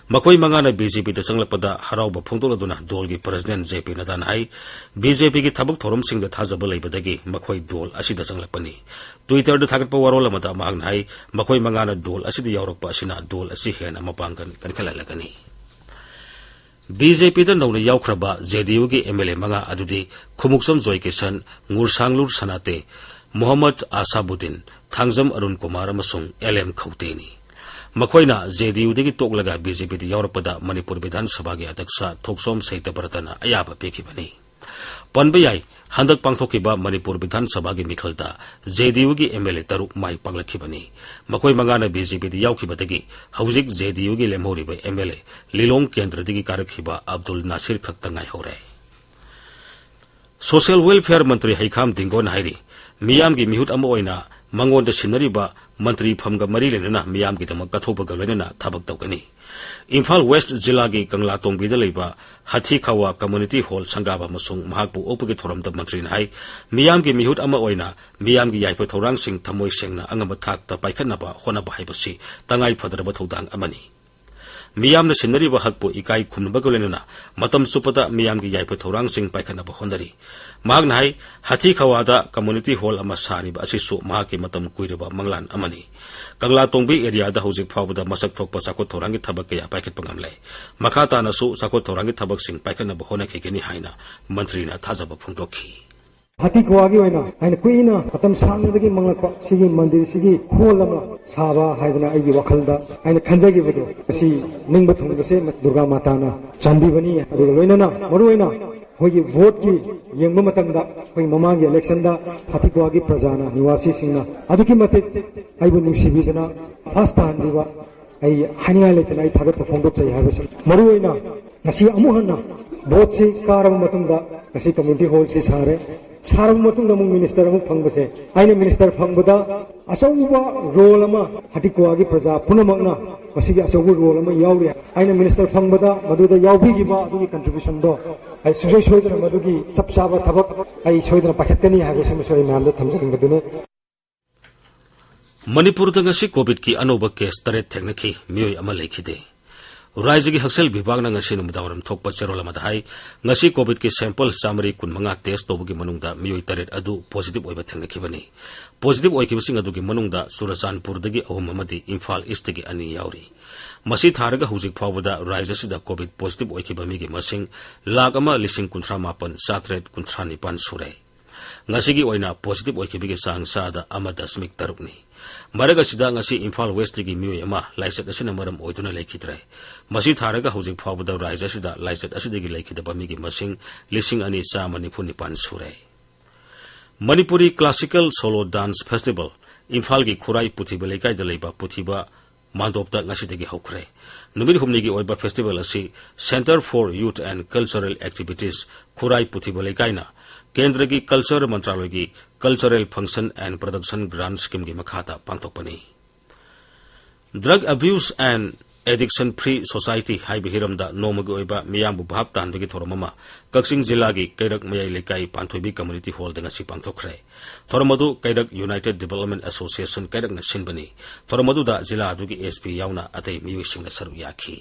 ꯃꯈꯣꯏ ꯃꯉꯥꯅ ꯕꯤ ꯖꯦ ꯄꯤꯗ ꯆꯪꯂꯛꯄꯗ ꯍꯔꯥꯎꯕ ꯐꯣꯡꯗꯣꯛꯂꯗꯨꯅ ꯗꯣꯜꯒꯤ ꯄ꯭ꯔꯁꯤꯗꯦꯟꯠ ꯖꯦ ꯄꯤ ꯅꯗꯥꯅ ꯍꯥꯏ, ꯕꯤ ꯖꯦ ꯄꯤꯒꯤ ꯊꯕꯛ ꯊꯧꯔꯝꯁꯤꯡꯗ ꯊꯥꯖꯕ ꯂꯩꯕꯗꯒꯤ ꯃꯈꯣꯏ ꯗꯣꯜ ꯑꯁꯤꯗ ꯆꯪꯂꯛꯄꯅꯤ꯫ ꯇ꯭ꯋꯤꯇꯔꯗ ꯊꯥꯒꯠꯄ ꯋꯥꯔꯣꯜ ꯑꯃꯗ ꯃꯍꯥꯛꯅ ꯍꯥꯏ, ꯃꯈꯣꯏ ꯃꯉꯥꯅ ꯗꯣꯜ ꯑꯁꯤꯗ ꯌꯥꯎꯔꯛꯄ ꯑꯁꯤꯅ ꯗꯣꯜ ꯑꯁꯤ ꯍꯦꯟꯅ ꯃꯄꯥꯡꯒꯜ ꯀꯟꯈꯠꯍꯜꯂꯒꯅꯤ꯫ ꯕꯤ ꯖꯦ ꯄꯤꯗ ꯅꯧꯅ ꯌꯥꯎꯈ꯭ꯔꯕ ꯖꯦ ꯗꯤ ꯌꯨꯒꯤ ꯑꯦꯝ ꯑꯦꯜ ꯑꯦ ꯃꯉꯥ ꯑꯗꯨꯗꯤ ꯈꯨꯃꯨꯛꯆꯝ ꯖꯣꯏꯀꯤꯁꯟ, ꯉꯨꯔꯁꯥꯡꯂꯨꯔ ꯁꯅꯥꯇꯦ, ꯃꯣꯍꯝꯃꯗ ꯑꯁꯥꯕꯨꯗꯤꯟ, ꯊꯥꯡꯖꯝ ꯑꯔꯨꯟ ꯀꯨꯃꯥꯔ ꯑꯃꯁꯨꯡ ꯑꯦꯜ ꯑꯦꯝ ꯈꯧꯇꯦꯅꯤ꯫ ꯃꯈꯣꯏꯅ ꯖꯦ ꯗꯤ ꯌꯨꯗꯒꯤ ꯇꯣꯛꯂꯒ ꯕꯤ ꯖꯦ ꯄꯤꯗ ꯌꯥꯎꯔꯛꯄꯗ ꯃꯅꯤꯄꯨꯔ ꯕꯤꯙꯥꯟ ꯁꯚꯥꯒꯤ ꯑꯗ꯭ꯌꯛꯁ ꯊꯣꯛꯆꯣꯝ ꯁꯍꯤꯇꯕ꯭ꯔꯇꯅ ꯑꯌꯥꯕ ꯄꯤꯈꯤꯕꯅꯤ꯫ ꯄꯟꯕ ꯌꯥꯏ, ꯍꯟꯗꯛ ꯄꯥꯡꯊꯣꯛꯈꯤꯕ ꯃꯅꯤꯄꯨꯔ ꯕꯤꯙꯥꯟ ꯁꯚꯥꯒꯤ ꯃꯤꯈꯜꯗ ꯖꯦ ꯗꯤ ꯌꯨꯒꯤ ꯑꯦꯝ ꯑꯦꯜ ꯑꯦ ꯇꯔꯨꯛ ꯃꯥꯏ ꯄꯥꯛꯂꯛꯈꯤꯕꯅꯤ꯫ ꯃꯈꯣꯏ ꯃꯉꯥꯅ ꯕꯤ ꯖꯦ ꯄꯤꯗ ꯌꯥꯎꯈꯤꯕꯗꯒꯤ ꯍꯧꯖꯤꯛ ꯖꯦ ꯗꯤ ꯌꯨꯒꯤ ꯂꯦꯝꯍꯧꯔꯤꯕ ꯑꯦꯝ ꯑꯦꯜ ꯑꯦ ꯂꯤꯂꯣꯡ ꯀꯦꯟꯗ꯭ꯔꯗꯒꯤ ꯀꯥꯔꯛꯈꯤꯕ ꯑꯕꯗꯨꯜ ꯅꯥꯁꯤꯔ ꯈꯛꯇ ꯉꯥꯏꯍꯧꯔꯦ꯫ ꯁꯣꯁꯤꯌꯦꯜ ꯋꯦꯜꯐꯤꯌꯔ ꯃꯟꯇ꯭ꯔꯤ ꯍꯩꯈꯥꯝ ꯗꯤꯡꯒꯣꯟ ꯍꯥꯏꯔꯤ, ꯃꯤꯌꯥꯝꯒꯤ ꯃꯤꯍꯨꯠ ꯑꯃ ꯑꯣꯏꯅ ꯃꯉꯣꯟꯗ ꯁꯤꯟꯅꯔꯤꯕ ꯃꯟꯇ꯭ꯔꯤ ꯐꯝꯒ ꯃꯔꯤ ꯂꯩꯅꯅ ꯃꯤꯌꯥꯝꯒꯤꯗꯃꯛ ꯀꯠꯊꯣꯛꯄꯒ ꯂꯣꯏꯅꯅ ꯊꯕꯛ ꯇꯧꯒꯅꯤ꯫ ꯏꯝꯐꯥꯜ ꯋꯦꯁ꯭ꯠ ꯖꯤꯂꯥꯒꯤ ꯀꯪꯂꯥꯇꯣꯡꯕꯤꯗ ꯂꯩꯕ ꯍꯊꯤꯈꯥꯋꯥ ꯀꯝꯃ꯭ꯌꯨꯅꯤꯇꯤ ꯍꯣꯜ ꯁꯪꯒꯥꯕ ꯑꯃꯁꯨꯡ ꯃꯍꯥꯛꯄꯨ ꯑꯣꯛꯄꯒꯤ ꯊꯧꯔꯝꯗ ꯃꯟꯇ꯭ꯔꯤꯅ ꯍꯥꯏ, ꯃꯤꯌꯥꯝꯒꯤ ꯃꯤꯍꯨꯠ ꯑꯃ ꯑꯣꯏꯅ ꯃꯤꯌꯥꯝꯒꯤ ꯌꯥꯏꯐ ꯊꯧꯔꯥꯡꯁꯤꯡ ꯊꯃꯣꯏ ꯁꯦꯡꯅ ꯑꯉꯝꯕ ꯊꯥꯛꯇ ꯄꯥꯏꯈꯠꯅꯕ ꯍꯣꯠꯅꯕ ꯍꯥꯏꯕꯁꯤ ꯇꯉꯥꯏ ꯐꯗ꯭ꯔꯕ ꯊꯧꯗꯥꯡ ꯑꯃꯅꯤ꯫ ꯃꯤꯌꯥꯝꯅ ꯁꯤꯟꯅꯔꯤꯕ ꯍꯛꯄꯨ ꯏꯀꯥꯏ ꯈꯨꯝꯅꯕꯒ ꯂꯣꯏꯅꯅ ꯃꯇꯝ ꯆꯨꯞꯄꯗ ꯃꯤꯌꯥꯝꯒꯤ ꯌꯥꯏꯐ ꯊꯧꯔꯥꯡꯁꯤꯡ ꯄꯥꯏꯈꯠꯅꯕ ꯍꯣꯠꯅꯔꯤ꯫ ꯃꯍꯥꯛꯅ ꯍꯥꯏ, ꯍꯊꯤꯈꯥꯋꯥꯗ ꯀꯝꯃ꯭ꯌꯨꯅꯤꯇꯤ ꯍꯣꯜ ꯑꯃ ꯁꯥꯔꯤꯕ ꯑꯁꯤꯁꯨ ꯃꯍꯥꯛꯀꯤ ꯃꯇꯝ ꯀꯨꯏꯔꯕ ꯃꯪꯂꯥꯟ ꯑꯃꯅꯤ꯫ ꯀꯪꯂꯥꯇꯣꯡꯕꯤ ꯑꯦꯔꯤꯌꯥꯗ ꯍꯧꯖꯤꯛ ꯐꯥꯎꯕꯗ ꯃꯁꯛ ꯊꯣꯛꯄ ꯆꯥꯎꯈꯠ ꯊꯧꯔꯥꯡꯒꯤ ꯊꯕꯛ ꯀꯌꯥ ꯄꯥꯏꯈꯠꯄ ꯉꯝꯂꯦ꯫ ꯃꯈꯥ ꯇꯥꯅꯁꯨ ꯆꯥꯎꯈꯠ ꯊꯧꯔꯥꯡꯒꯤ ꯊꯕꯛꯁꯤꯡ ꯄꯥꯏꯈꯠꯅꯕ ꯍꯣꯠꯅꯈꯤꯒꯅꯤ ꯍꯥꯏꯅ ꯃꯟꯇ꯭ꯔꯤꯅ ꯊꯥꯖꯕ ꯐꯣꯡꯗꯣꯛꯈꯤ꯫ ꯍꯊꯤꯈꯥꯋꯥꯒꯤ ꯑꯣꯏꯅ ꯑꯩꯅ ꯀꯨꯏꯅ ꯃꯇꯝ ꯁꯥꯡꯅꯗꯒꯤ ꯃꯪꯂꯛꯄ ꯁꯤꯒꯤ ꯃꯟꯗꯤꯔꯁꯤꯒꯤ ꯍꯣꯜ ꯑꯃ ꯁꯥꯕ ꯍꯥꯏꯗꯅ ꯑꯩꯒꯤ ꯋꯥꯈꯜꯗ ꯑꯩꯅ ꯈꯟꯖꯈꯤꯕꯗꯣ, ꯃꯁꯤ ꯅꯤꯡꯕ ꯊꯨꯡꯕꯁꯦ ꯗꯨꯔꯒꯥ ꯃꯥꯇꯥꯅ ꯆꯥꯟꯕꯤꯕꯅꯤ꯫ ꯑꯗꯨꯒ ꯂꯣꯏꯅꯅ ꯃꯔꯨꯑꯣꯏꯅ ꯑꯩꯈꯣꯏꯒꯤ ꯚꯣꯠꯀꯤ ꯌꯦꯡꯕ ꯃꯇꯝꯗ, ꯑꯩꯈꯣꯏ ꯃꯃꯥꯡꯒꯤ ꯏꯂꯦꯛꯁꯟꯗ ꯍꯊꯤꯈꯥꯋꯥꯒꯤ ꯄ꯭ꯔꯖꯥꯅ, ꯅꯤꯋꯥꯁꯤꯁꯤꯡꯅ ꯑꯗꯨꯛꯀꯤ ꯃꯇꯤꯛ ꯑꯩꯕꯨ ꯅꯨꯡꯁꯤꯕꯤꯗꯅ ꯐꯥꯔꯁ ꯇꯥꯍꯟꯕꯤꯕ, ꯑꯩ ꯍꯥꯏꯅꯤꯡꯉꯥꯏ ꯂꯩꯇꯅ ꯑꯩ ꯊꯥꯒꯠꯄ ꯐꯣꯡꯗꯣꯛꯆꯩ ꯍꯥꯏꯕꯁꯤ꯫ ꯃꯔꯨꯑꯣꯏꯅ ꯉꯁꯤ ꯑꯃꯨꯛ ꯍꯟꯅ ꯚꯣꯠꯁꯤ ꯀꯥꯔꯕ ꯃꯇꯨꯡꯗ ꯉꯁꯤ ꯀꯝꯃ꯭ꯌꯨꯅꯤꯇꯤ ꯍꯣꯜꯁꯤ ꯁꯥꯔꯦ꯫ ꯁꯥꯔꯕ ꯃꯇꯨꯡꯗ ꯑꯃꯨꯛ ꯃꯤꯅꯤꯁꯇꯔ ꯑꯃꯨꯛ ꯐꯪꯕꯁꯦ, ꯑꯩꯅ ꯃꯤꯅꯤꯁꯇꯔ ꯐꯪꯕꯗ ꯑꯆꯧꯕ ꯔꯣꯜ ꯑꯃ ꯍꯊꯤꯈꯥꯋꯥꯒꯤ ꯄ꯭ꯔꯖꯥ ꯄꯨꯝꯅꯃꯛꯅ ꯃꯁꯤꯒꯤ ꯑꯆꯧꯕ ꯔꯣꯜ ꯑꯃ ꯌꯥꯎꯔꯤ꯫ ꯑꯩꯅ ꯃꯤꯅꯤꯁꯇꯔ ꯐꯪꯕꯗ ꯃꯗꯨꯗ ꯌꯥꯎꯕꯤꯈꯤꯕ ꯑꯗꯨꯒꯤ ꯀꯟꯇ꯭ꯔꯤꯕ꯭ꯌꯨꯁꯟꯗꯣ ꯑꯩ ꯁꯨꯡꯁꯣꯏ ꯁꯣꯏꯗꯅ ꯃꯗꯨꯒꯤ ꯆꯞ ꯆꯥꯕ ꯊꯕꯛ ꯑꯩ ꯁꯣꯏꯗꯅ ꯄꯥꯏꯈꯠꯀꯅꯤ ꯍꯥꯏꯕꯁꯤꯃꯁꯨ ꯑꯩ ꯃꯌꯥꯝꯗ ꯊꯝꯖꯅꯤꯡꯕꯗꯨꯅꯤ꯫ ꯃꯅꯤꯄꯨꯔꯗ ꯉꯁꯤ ꯀꯣꯚꯤꯗꯀꯤ ꯑꯅꯧꯕ ꯀꯦꯁ ꯇꯔꯦꯠ ꯊꯦꯡꯅꯈꯤ, ꯃꯤꯑꯣꯏ ꯑꯃ ꯂꯩꯈꯤꯗꯦ꯫ ꯔꯥꯏꯖ꯭ꯌꯒꯤ ꯍꯛꯁꯦꯜ ꯚꯤꯚꯥꯒꯅ ꯉꯁꯤ ꯅꯨꯃꯤꯗꯥꯡꯋꯥꯏꯔꯝ ꯊꯣꯛꯄ ꯆꯦꯔꯣꯜ ꯑꯃꯗ ꯍꯥꯏ, ꯉꯁꯤ ꯀꯣꯚꯤꯗꯀꯤ ꯁꯦꯝꯄꯜ ꯆꯥꯃꯔꯤ ꯀꯨꯟꯃꯉꯥ ꯇꯦꯁ ꯇꯧꯕꯒꯤ ꯃꯅꯨꯡꯗ ꯃꯤꯑꯣꯏ ꯇꯔꯦꯠ ꯑꯗꯨ ꯄꯣꯖꯤꯇꯤꯚ ꯑꯣꯏꯕ ꯊꯦꯡꯅꯈꯤꯕꯅꯤ꯫ ꯄꯣꯖꯤꯇꯤꯚ ꯑꯣꯏꯈꯤꯕꯁꯤꯡ ꯑꯗꯨꯒꯤ ꯃꯅꯨꯡꯗ ꯆꯨꯔꯆꯥꯟꯄꯨꯔꯗꯒꯤ ꯑꯍꯨꯝ ꯑꯃꯗꯤ ꯏꯝꯐꯥꯜ ꯏꯁꯇꯒꯤ ꯑꯅꯤ ꯌꯥꯎꯔꯤ꯫ ꯃꯁꯤ ꯊꯥꯔꯒ ꯍꯧꯖꯤꯛ ꯐꯥꯎꯕꯗ ꯔꯥꯏꯖ꯭ꯌ ꯑꯁꯤꯗ ꯀꯣꯚꯤꯗ ꯄꯣꯖꯤꯇꯤꯚ ꯑꯣꯏꯈꯤꯕ ꯃꯤꯒꯤ ꯃꯁꯤꯡ ꯂꯥꯈ ꯑꯃ ꯂꯤꯁꯤꯡ ꯀꯨꯟꯊ꯭ꯔꯥ ꯃꯥꯄꯟ ꯆꯥꯇ꯭ꯔꯦꯠ ꯀꯨꯟꯊ꯭ꯔꯥ ꯅꯤꯄꯥꯟ ꯁꯨꯔꯦ꯫ ꯉꯁꯤꯒꯤ ꯑꯣꯏꯅ ꯄꯣꯖꯤꯇꯤꯚ ꯑꯣꯏꯈꯤꯕꯒꯤ ꯆꯥꯡ ꯆꯥꯗ ꯑꯃ ꯗꯁꯃꯤꯛ ꯇꯔꯨꯛꯅꯤ꯫ ꯃꯔꯛ ꯑꯁꯤꯗ ꯉꯁꯤ ꯏꯝꯐꯥꯜ ꯋꯦꯁ꯭ꯇꯀꯤ ꯃꯤꯑꯣꯏ ꯑꯃ ꯂꯥꯏꯆꯠ ꯑꯁꯤꯅ ꯃꯔꯝ ꯑꯣꯏꯗꯨꯅ ꯂꯩꯈꯤꯗ꯭ꯔꯦ꯫ ꯃꯁꯤ ꯊꯥꯔꯒ ꯍꯧꯖꯤꯛ ꯐꯥꯎꯕꯗ ꯔꯥꯏꯖ꯭ꯌ ꯑꯁꯤꯗ ꯂꯥꯏꯆꯠ ꯑꯁꯤꯗꯒꯤ ꯂꯩꯈꯤꯗꯕ ꯃꯤꯒꯤ ꯃꯁꯤꯡ ꯂꯤꯁꯤꯡ ꯑꯅꯤ ꯆꯥꯝꯃ ꯅꯤꯐꯨ ꯅꯤꯄꯥꯟ ꯁꯨꯔꯦ꯫ Manipuri classical solo dance festival ꯏꯝꯐꯥꯜꯒꯤ ꯈꯨꯔꯥꯏ ꯄꯨꯊꯤꯕ ꯂꯩꯀꯥꯏꯗ ꯂꯩꯕ ꯄꯨꯊꯤꯕ ꯃꯥꯟꯗꯣꯞꯇ ꯉꯁꯤꯗꯒꯤ ꯍꯧꯈ꯭ꯔꯦ꯫ ꯅꯨꯃꯤꯠ ꯍꯨꯝꯅꯤꯒꯤ ꯑꯣꯏꯕ ꯐꯦꯁꯇꯤꯚꯦꯜ ꯑꯁꯤ Centre for Youth and Cultural Activities, ꯈꯨꯔꯥꯏ ꯄꯨꯊꯤꯕ ꯂꯩꯀꯥꯏꯅ ꯀꯦꯟꯗ꯭ꯔꯒꯤ culture ꯃꯟꯇ꯭ꯔꯥꯂꯣꯏꯒꯤ Cultural Function and Production Grant Scheme ꯒꯤ ꯃꯈꯥꯗ ꯄꯥꯡꯊꯣꯛꯄꯅꯤ꯫ Drug Abuse and Addiction Free Society ꯍꯥꯏꯕ ꯍꯤꯔꯝꯗ ꯅꯣꯡꯃꯒꯤ ꯑꯣꯏꯕ ꯃꯤꯌꯥꯝꯕꯨ ꯚꯥꯞ ꯇꯥꯍꯟꯕꯒꯤ ꯊꯧꯔꯝ ꯑꯃ ꯀꯛꯆꯤꯡ ꯖꯤꯂꯥꯒꯤ ꯀꯩꯔꯛ ꯃꯌꯥꯏ ꯂꯩꯀꯥꯏ ꯄꯥꯟꯊꯣꯏꯕꯤ ꯀꯝꯃ꯭ꯌꯨꯅꯤꯇꯤ ꯍꯣꯜꯗ ꯉꯁꯤ ꯄꯥꯡꯊꯣꯛꯈ꯭ꯔꯦ꯫ ꯊꯧꯔꯝ ꯑꯗꯨ ꯀꯩꯔꯛ ꯌꯨꯅꯥꯏꯇꯦꯗ ꯗꯤꯚꯦꯂꯞꯃꯦꯟ ꯑꯦꯁꯣꯁꯤꯌꯦꯁꯟ ꯀꯩꯔꯛꯅ ꯁꯤꯟꯕꯅꯤ꯫ ꯊꯧꯔꯝ ꯑꯗꯨꯗ ꯖꯤꯂꯥ ꯑꯗꯨꯒꯤ ꯑꯦꯁ ꯄꯤ ꯌꯥꯎꯅ ꯑꯇꯩ ꯃꯤꯑꯣꯏꯁꯤꯡꯅ ꯁꯔꯨꯛ ꯌꯥꯈꯤ꯫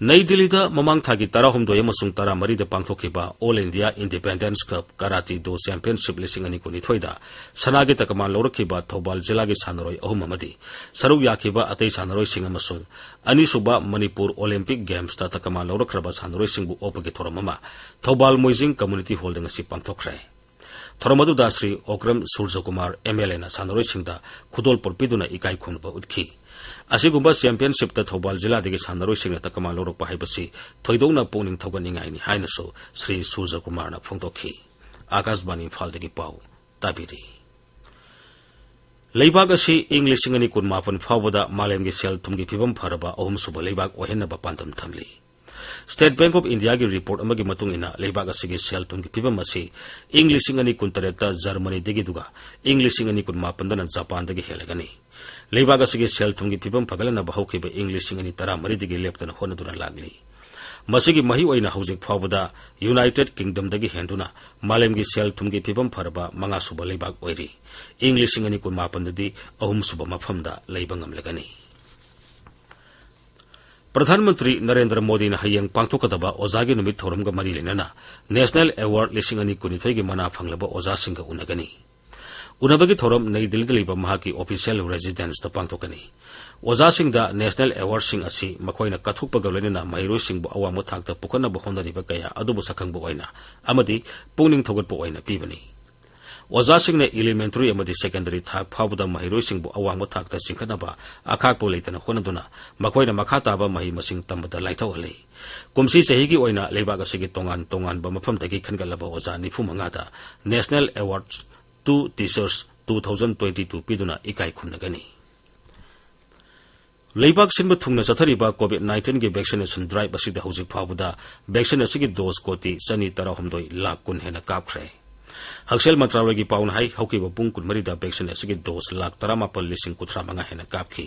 ꯅꯩ ꯗꯤꯜꯂꯤꯗ ꯃꯃꯥꯡ ꯊꯥꯒꯤ ꯇꯔꯥꯍꯨꯝꯗꯣꯏ ꯑꯃꯁꯨꯡ ꯇꯔꯥꯃꯔꯤꯗ ꯄꯥꯡꯊꯣꯛꯈꯤꯕ All India Independence Cup Karate Do Championship ꯂꯤꯁꯤꯡ ꯑꯅꯤ ꯀꯨꯟꯅꯤꯊꯣꯏꯗ ꯁꯅꯥꯒꯤ ꯇꯀꯃꯥꯟ ꯂꯧꯔꯛꯈꯤꯕ ꯊꯧꯕꯥꯜ ꯖꯤꯂꯥꯒꯤ ꯁꯥꯟꯅꯔꯣꯏ ꯑꯍꯨꯝ ꯑꯃꯗꯤ ꯁꯔꯨꯛ ꯌꯥꯈꯤꯕ ꯑꯇꯩ ꯁꯥꯟꯅꯔꯣꯏꯁꯤꯡ ꯑꯃꯁꯨꯡ ꯑꯅꯤꯁꯨꯕ ꯃꯅꯤꯄꯨꯔ ꯑꯣꯂꯤꯝꯄꯤꯛ ꯒꯦꯝꯁꯇ ꯇꯀꯃꯥꯟ ꯂꯧꯔꯛꯈ꯭ꯔꯕ ꯁꯥꯟꯅꯔꯣꯏꯁꯤꯡꯕꯨ ꯑꯣꯛꯄꯒꯤ ꯊꯧꯔꯝ ꯑꯃ ꯊꯧꯕꯥꯜ ꯃꯣꯏꯖꯤꯡ ꯀꯝꯃ꯭ꯌꯨꯅꯤꯇꯤ ꯍꯣꯜꯗ ꯉꯁꯤ ꯄꯥꯡꯊꯣꯛꯈ꯭ꯔꯦ꯫ ꯊꯧꯔꯝ ꯑꯗꯨꯗ ꯁ꯭ꯔꯤ ꯑꯣꯀ꯭ꯔꯝ ꯁꯨꯔꯖꯀꯨꯃꯥꯔ ꯑꯦꯝ ꯑꯦꯜ ꯑꯦꯅ ꯁꯥꯟꯅꯔꯣꯏꯁꯤꯡꯗ ꯈꯨꯗꯣꯜꯄꯣꯠ ꯄꯤꯗꯨꯅ ꯏꯀꯥꯏ ꯈꯨꯝꯅꯕ ꯎꯠꯈꯤ꯫ ꯑꯁꯤꯒꯨꯝꯕ ꯆꯦꯝꯄꯤꯌꯟꯁꯤꯞꯇ ꯊꯧꯕꯥꯜ ꯖꯤꯂꯥꯗꯒꯤ ꯁꯥꯟꯅꯔꯣꯏꯁꯤꯡꯅ ꯇꯀꯃꯥꯟ ꯂꯧꯔꯛꯄ ꯍꯥꯏꯕꯁꯤ ꯊꯣꯏꯗꯣꯛꯅ ꯄꯨꯛꯅꯤꯡ ꯊꯧꯒꯠꯅꯤꯡꯉꯥꯏꯅꯤ ꯍꯥꯏꯅꯁꯨ ꯁ꯭ꯔꯤ ꯁꯨꯔꯖꯀꯨꯃꯥꯔꯅ ꯐꯣꯡꯗꯣꯛꯈꯤ꯫ ꯑꯥꯀꯥꯁꯕꯥꯅꯤ ꯏꯝꯐꯥꯜꯗꯒꯤ ꯄꯥꯎ ꯇꯥꯕꯤꯔꯤ꯫ ꯂꯩꯕꯥꯛ ꯑꯁꯤ ꯏꯪ ꯂꯤꯁꯤꯡ ꯑꯅꯤ ꯀꯨꯟꯃꯥꯄꯟ ꯐꯥꯎꯕꯗ ꯃꯥꯂꯦꯝꯒꯤ ꯁꯦꯜ ꯊꯨꯝꯒꯤ ꯐꯤꯕꯝ ꯐꯔꯕ ꯑꯍꯨꯝꯁꯨꯕ ꯂꯩꯕꯥꯛ ꯑꯣꯏꯍꯟꯅꯕ ꯄꯥꯟꯗꯝ ꯊꯝꯂꯤ꯫ State Bank of Indiaꯒꯤ ꯔꯤꯄꯣꯔꯠ ꯑꯃꯒꯤ ꯃꯇꯨꯡ ꯏꯟꯅ, ꯂꯩꯕꯥꯛ ꯑꯁꯤꯒꯤ ꯁꯦꯜ ꯊꯨꯝꯒꯤ ꯐꯤꯕꯝ ꯑꯁꯤ ꯏꯪ ꯂꯤꯁꯤꯡ ꯑꯅꯤ ꯀꯨꯟꯇꯔꯦꯠꯇ ꯖꯔꯃꯅꯤꯗꯒꯤ, ꯑꯗꯨꯒ ꯏꯪ ꯂꯤꯁꯤꯡ ꯑꯅꯤ ꯀꯨꯟꯃꯥꯄꯟꯗꯅ ꯖꯄꯥꯟꯗꯒꯤ ꯍꯦꯜꯂꯒꯅꯤ꯫ ꯂꯩꯕꯥꯛ ꯑꯁꯤꯒꯤ ꯁꯦꯜ ꯊꯨꯝꯒꯤ ꯐꯤꯕꯝ ꯐꯒꯠꯍꯟꯅꯕ ꯍꯧꯈꯤꯕ ꯏꯪ ꯂꯤꯁꯤꯡ ꯑꯅꯤ ꯇꯔꯥꯃꯔꯤꯗꯒꯤ ꯂꯦꯞꯇꯅ ꯍꯣꯠꯅꯗꯨꯅ ꯂꯥꯛꯂꯤ꯫ ꯃꯁꯤꯒꯤ ꯃꯍꯩ ꯑꯣꯏꯅ ꯍꯧꯖꯤꯛ ꯐꯥꯎꯕꯗ ꯌꯨꯅꯥꯏꯇꯦꯗ ꯀꯤꯡꯗꯝꯗꯒꯤ ꯍꯦꯟꯗꯨꯅ ꯃꯥꯂꯦꯝꯒꯤ ꯁꯦꯜ ꯊꯨꯝꯒꯤ ꯐꯤꯕꯝ ꯐꯔꯕ ꯃꯉꯥꯁꯨꯕ ꯂꯩꯕꯥꯛ ꯑꯣꯏꯔꯤ꯫ ꯏꯪ ꯂꯤꯁꯤꯡ ꯑꯅꯤ ꯀꯨꯟꯃꯥꯄꯟꯗꯗꯤ ꯑꯍꯨꯝꯁꯨꯕ ꯃꯐꯝꯗ ꯂꯩꯕ ꯉꯝꯂꯒꯅꯤ꯫ ꯄ꯭ꯔꯙꯥꯟ ꯃꯟꯇ꯭ꯔꯤ ꯅꯔꯦꯟꯗ꯭ꯔ ꯃꯣꯗꯤꯅ ꯍꯌꯦꯡ ꯄꯥꯡꯊꯣꯛꯀꯗꯕ ꯑꯣꯖꯥꯒꯤ ꯅꯨꯃꯤꯠ ꯊꯧꯔꯝꯒ ꯃꯔꯤ ꯂꯩꯅꯅ National Award ꯂꯤꯁꯤꯡ ꯑꯅꯤ ꯀꯨꯟꯅꯤꯊꯣꯏꯒꯤ ꯃꯅꯥ ꯐꯪꯂꯕ ꯑꯣꯖꯥꯁꯤꯡꯒ ꯎꯅꯒꯅꯤ꯫ ꯎꯅꯕꯒꯤ ꯊꯧꯔꯝ ꯅꯩ ꯗꯤꯜꯂꯤꯗ ꯂꯩꯕ ꯃꯍꯥꯛꯀꯤ official residenceꯇ ꯄꯥꯡꯊꯣꯛꯀꯅꯤ꯫ ꯑꯣꯖꯥꯁꯤꯡꯗ National Awardꯁꯤꯡ ꯑꯁꯤ ꯃꯈꯣꯏꯅ ꯀꯠꯊꯣꯛꯄꯒ ꯂꯣꯏꯅꯅ ꯃꯍꯩꯔꯣꯏꯁꯤꯡꯕꯨ ꯑꯋꯥꯡꯕ ꯊꯥꯛꯇ ꯄꯨꯈꯠꯅꯕ ꯍꯣꯠꯅꯔꯤꯕ ꯀꯌꯥ ꯑꯗꯨꯕꯨ ꯁꯛꯈꯪꯕ ꯑꯣꯏꯅ ꯑꯃꯗꯤ ꯄꯨꯛꯅꯤꯡ ꯊꯧꯒꯠꯄ ꯑꯣꯏꯅ ꯄꯤꯕꯅꯤ꯫ ꯑꯣꯖꯥꯁꯤꯡꯅ elementary ꯑꯃꯗꯤ secondary ꯊꯥꯛ ꯐꯥꯎꯕꯗ ꯃꯍꯩꯔꯣꯏꯁꯤꯡꯕꯨ ꯑꯋꯥꯡꯕ ꯊꯥꯛꯇ ꯆꯤꯡꯈꯠꯅꯕ ꯑꯈꯥꯛꯄ ꯂꯩꯇꯅ ꯍꯣꯠꯅꯗꯨꯅ ꯃꯈꯣꯏꯅ ꯃꯈꯥ ꯇꯥꯕ ꯃꯍꯩ ꯃꯁꯤꯡ ꯇꯝꯕꯗ ꯂꯥꯏꯊꯣꯛꯍꯜꯂꯤ꯫ ꯀꯨꯝꯁꯤ ꯆꯍꯤꯒꯤ ꯑꯣꯏꯅ ꯂꯩꯕꯥꯛ ꯑꯁꯤꯒꯤ ꯇꯣꯉꯥꯟ ꯇꯣꯉꯥꯟꯕ ꯃꯐꯝꯗꯒꯤ ꯈꯟꯒꯠꯂꯕ ꯑꯣꯖꯥ ꯅꯤꯐꯨ ꯃꯉꯥꯗ National Awards to Teachers two thousand twenty two ꯄꯤꯗꯨꯅ ꯏꯀꯥꯏ ꯈꯨꯝꯅꯒꯅꯤ꯫ ꯂꯩꯕꯥꯛ ꯁꯤꯟꯕ ꯊꯨꯡꯅ ꯆꯠꯊꯔꯤꯕ COVID nineteenꯒꯤ vaccination drive ꯑꯁꯤꯗ ꯍꯧꯖꯤꯛ ꯐꯥꯎꯕꯗ vaccine ꯑꯁꯤꯒꯤ dose ꯀꯣꯇꯤ ꯆꯅꯤ ꯇꯔꯥꯍꯨꯝꯗꯣꯏ ꯂꯥꯈ ꯀꯨꯟ ꯍꯦꯟꯅ ꯀꯥꯞꯈ꯭ꯔꯦ꯫ ꯍꯛꯁꯦꯜ ꯃꯟꯇ꯭ꯔꯥꯂꯌꯒꯤ ꯄꯥꯎꯅ ꯍꯥꯏ, ꯍꯧꯈꯤꯕ ꯄꯨꯡ ꯀꯨꯟꯃꯔꯤꯗ vaccine ꯑꯁꯤꯒꯤ dose ꯂꯥꯈ ꯇꯔꯥꯃꯥꯄꯜ ꯂꯤꯁꯤꯡ ꯀꯨꯟꯊ꯭ꯔꯥ ꯃꯉꯥ ꯍꯦꯟꯅ ꯀꯥꯞꯈꯤ꯫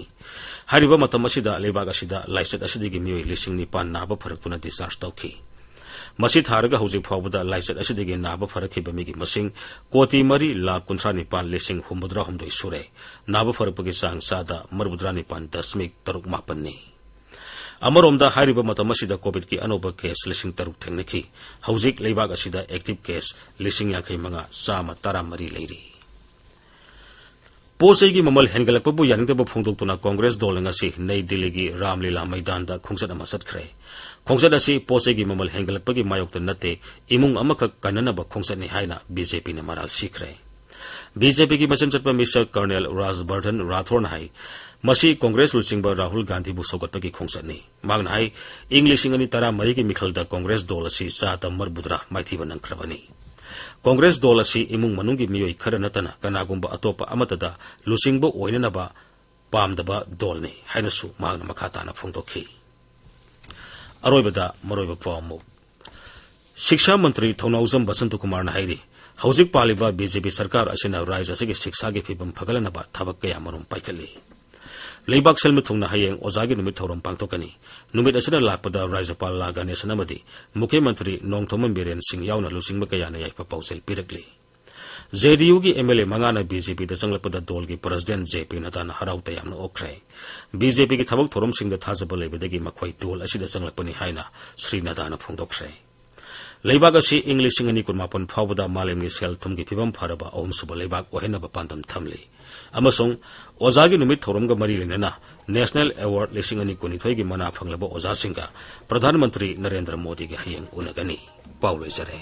ꯍꯥꯏꯔꯤꯕ ꯃꯇꯝ ꯑꯁꯤꯗ ꯂꯩꯕꯥꯛ ꯑꯁꯤꯗ ꯂꯥꯏꯆꯠ ꯑꯁꯤꯗꯒꯤ ꯃꯤꯑꯣꯏ ꯂꯤꯁꯤꯡ ꯅꯤꯄꯥꯟ ꯅꯥꯕ ꯐꯔꯛꯇꯨꯅ discharge ꯇꯧꯈꯤ꯫ ꯃꯁꯤ ꯊꯥꯔꯒ ꯍꯧꯖꯤꯛ ꯐꯥꯎꯕꯗ ꯂꯥꯏꯆꯠ ꯑꯁꯤꯗꯒꯤ ꯅꯥꯕ ꯐꯔꯛꯈꯤꯕ ꯃꯤꯒꯤ ꯃꯁꯤꯡ ꯀꯣꯇꯤ ꯃꯔꯤ ꯂꯥꯈ ꯀꯨꯟꯊ꯭ꯔꯥ ꯅꯤꯄꯥꯟ ꯂꯤꯁꯤꯡ ꯍꯨꯝꯐꯨꯇꯔꯥ ꯍꯨꯝꯗꯣꯏ ꯁꯨꯔꯦ꯫ ꯅꯥꯕ ꯐꯔꯛꯄꯒꯤ ꯆꯥꯡ ꯆꯥꯗ ꯃꯔꯤꯐꯨꯇꯔꯥ ꯅꯤꯄꯥꯟ ꯗꯁꯃꯤꯛ ꯇꯔꯨꯛ ꯃꯥꯄꯟꯅꯤ꯫ ꯑꯃꯔꯣꯝꯗ ꯍꯥꯏꯔꯤꯕ ꯃꯇꯝ ꯑꯁꯤꯗ COVIDꯀꯤ ꯑꯅꯧꯕ case ꯂꯤꯁꯤꯡ ꯇꯔꯨꯛ ꯊꯦꯡꯅꯈꯤ꯫ ꯍꯧꯖꯤꯛ ꯂꯩꯕꯥꯛ ꯑꯁꯤꯗ active case ꯂꯤꯁꯤꯡ ꯌꯥꯡꯈꯩ ꯃꯉꯥ ꯆꯥꯝꯃ ꯇꯔꯥꯃꯔꯤ ꯂꯩꯔꯤ꯫ ꯄꯣꯠ ꯆꯩꯒꯤ ꯃꯃꯜ ꯍꯦꯟꯒꯠꯂꯛꯄꯕꯨ ꯌꯥꯅꯤꯡꯗꯕ ꯐꯣꯡꯗꯣꯛꯇꯨꯅ ꯀꯣꯡꯒ꯭ꯔꯦꯁ ꯗꯣꯜꯅ ꯉꯁꯤ ꯅꯩ ꯗꯤꯜꯂꯤꯒꯤ ꯔꯥꯝꯂꯤꯂꯥ ꯃꯩꯗꯥꯟꯗ ꯈꯣꯡꯆꯠ ꯑꯃ ꯆꯠꯈ꯭ꯔꯦ꯫ ꯈꯣꯡꯆꯠ ꯑꯁꯤ ꯄꯣꯠ ꯆꯩꯒꯤ ꯃꯃꯜ ꯍꯦꯟꯒꯠꯂꯛꯄꯒꯤ ꯃꯥꯌꯣꯛꯇ ꯅꯠꯇꯦ, ꯏꯃꯨꯡ ꯑꯃꯈꯛ ꯀꯟꯅꯅꯕ ꯈꯣꯡꯆꯠꯅꯤ ꯍꯥꯏꯅ BJPꯅ ꯃꯔꯥꯜ ꯁꯤꯈ꯭ꯔꯦ꯫ BJPꯒꯤ ꯃꯆꯤꯟ ꯆꯠꯄ ꯃꯤꯁꯇꯔ ꯀꯔꯅꯦꯜ ꯔꯥꯖꯕꯔꯙꯟ ꯔꯥꯊꯣꯔꯅ ꯍꯥꯏ, ꯃꯁꯤ ꯀꯣꯡꯒ꯭ꯔꯦꯁ ꯂꯨꯆꯤꯡꯕ ꯔꯥꯍꯨꯜ ꯒꯥꯟꯙꯤꯕꯨ ꯁꯧꯒꯠꯄꯒꯤ ꯈꯣꯡꯆꯠꯅꯤ꯫ ꯃꯍꯥꯛꯅ ꯍꯥꯏ, ꯏꯪ ꯂꯤꯁꯤꯡ ꯑꯅꯤ ꯇꯔꯥꯃꯔꯤꯒꯤ ꯃꯤꯈꯜꯗ ꯀꯣꯡꯒ꯭ꯔꯦꯁ ꯗꯣꯜ ꯑꯁꯤ ꯆꯥꯗ ꯃꯔꯤꯐꯨꯇꯔꯥ ꯃꯥꯏꯊꯤꯕ ꯅꯪꯈ꯭ꯔꯕꯅꯤ꯫ ꯀꯣꯡꯒ꯭ꯔꯦꯁ ꯗꯣꯜ ꯑꯁꯤ ꯏꯃꯨꯡ ꯃꯅꯨꯡꯒꯤ ꯃꯤꯑꯣꯏ ꯈꯔ ꯅꯠꯇꯅ ꯀꯅꯥꯒꯨꯝꯕ ꯑꯇꯣꯞꯄ ꯑꯃꯠꯇꯗ ꯂꯨꯆꯤꯡꯕ ꯑꯣꯏꯅꯅꯕ ꯄꯥꯝꯗꯕ ꯗꯣꯜꯅꯤ ꯍꯥꯏꯅꯁꯨ ꯃꯍꯥꯛꯅ ꯃꯈꯥ ꯇꯥꯅ ꯐꯣꯡꯗꯣꯛꯈꯤ꯫ ꯑꯔꯣꯏꯕꯗ ꯃꯔꯨꯑꯣꯏꯕ ꯄꯥꯎ ꯑꯃꯨꯛ꯫ ꯁꯤꯛꯁꯥ ꯃꯟꯇ꯭ꯔꯤ ꯊꯧꯅꯥꯎꯖꯝ ꯕꯁꯟꯇ ꯀꯨꯃꯥꯔꯅ ꯍꯥꯏꯔꯤ, ꯍꯧꯖꯤꯛ ꯄꯥꯜꯂꯤꯕ BJP ꯁꯔꯀꯥꯔ ꯑꯁꯤꯅ ꯔꯥꯖ꯭ꯌ ꯑꯁꯤꯒꯤ ꯁꯤꯛꯁꯥꯒꯤ ꯐꯤꯕꯝ ꯐꯒꯠꯍꯟꯅꯕ ꯊꯕꯛ ꯀꯌꯥ ꯃꯔꯨꯝ ꯄꯥꯏꯈꯠꯂꯤ꯫ ꯂꯩꯕꯥꯛ ꯁꯤꯟꯕ ꯊꯨꯡꯅ ꯍꯌꯦꯡ ꯑꯣꯖꯥꯒꯤ ꯅꯨꯃꯤꯠ ꯊꯧꯔꯝ ꯄꯥꯡꯊꯣꯛꯀꯅꯤ꯫ ꯅꯨꯃꯤꯠ ꯑꯁꯤꯅ ꯂꯥꯛꯄꯗ ꯔꯥꯖ꯭ꯌꯄꯥꯜ ꯂꯥ ꯒꯅꯦꯁꯟ ꯑꯃꯗꯤ ꯃꯨꯈ꯭ꯌ ꯃꯟꯇ꯭ꯔꯤ ꯅꯣꯡꯊꯣꯝꯕꯝ ꯕꯤꯔꯦꯟ ꯁꯤꯡ ꯌꯥꯎꯅ ꯂꯨꯆꯤꯡꯕ ꯀꯌꯥꯅ ꯌꯥꯏꯐ ꯄꯥꯎꯖꯦꯜ ꯄꯤꯔꯛꯂꯤ꯫ ꯖꯦ ꯗꯤ ꯌꯨꯒꯤ ꯑꯦꯝ ꯑꯦꯜ ꯑꯦ ꯃꯉꯥꯅ ꯕꯤ ꯖꯦ ꯄꯤꯗ ꯆꯪꯂꯛꯄꯗ ꯗꯣꯜꯒꯤ ꯄ꯭ꯔꯁꯤꯗꯦꯟ ꯖꯦ ꯄꯤ ꯅꯗꯥꯅ ꯍꯔꯥꯎ ꯇꯌꯥꯝꯅ ꯑꯣꯛꯈ꯭ꯔꯦ꯫ ꯕꯤ ꯖꯦ ꯄꯤꯒꯤ ꯊꯕꯛ ꯊꯧꯔꯝꯁꯤꯡꯗ ꯊꯥꯖꯕ ꯂꯩꯕꯗꯒꯤ ꯃꯈꯣꯏ ꯗꯣꯜ ꯑꯁꯤꯗ ꯆꯪꯂꯛꯄꯅꯤ ꯍꯥꯏꯅ ꯁ꯭ꯔꯤ ꯅꯗꯥꯅ ꯐꯣꯡꯗꯣꯛꯈ꯭ꯔꯦ꯫ ꯂꯩꯕꯥꯛ ꯑꯁꯤ ꯏꯪ ꯂꯤꯁꯤꯡ ꯑꯅꯤ ꯀꯨꯟꯃꯥꯄꯟ ꯐꯥꯎꯕꯗ ꯃꯥꯂꯦꯝꯒꯤ ꯁꯦꯜ ꯊꯨꯝꯒꯤ ꯐꯤꯕꯝ ꯐꯔꯕ ꯑꯍꯨꯝꯁꯨꯕ ꯂꯩꯕꯥꯛ ꯑꯣꯏꯍꯟꯅꯕ ꯄꯥꯟꯗꯝ ꯊꯝꯂꯤ꯫ ꯑꯃꯁꯨꯡ ꯑꯣꯖꯥꯒꯤ ꯅꯨꯃꯤꯠ ꯊꯧꯔꯝꯒ ꯃꯔꯤ ꯂꯩꯅꯅ ꯅꯦꯁꯅꯦꯜ ꯑꯦꯋꯥꯔꯗ ꯂꯤꯁꯤꯡ ꯑꯅꯤ ꯀꯨꯟꯅꯤꯊꯣꯏꯒꯤ ꯃꯅꯥ ꯐꯪꯂꯕ ꯑꯣꯖꯥꯁꯤꯡꯒ ꯄ꯭ꯔꯙꯥꯟ ꯃꯟꯇ꯭ꯔꯤ ꯅꯔꯦꯟꯗ꯭ꯔ ꯃꯣꯗꯤꯒ ꯍꯌꯦꯡ ꯎꯅꯒꯅꯤ꯫ ꯄꯥꯎ ꯂꯣꯏꯖꯔꯦ꯫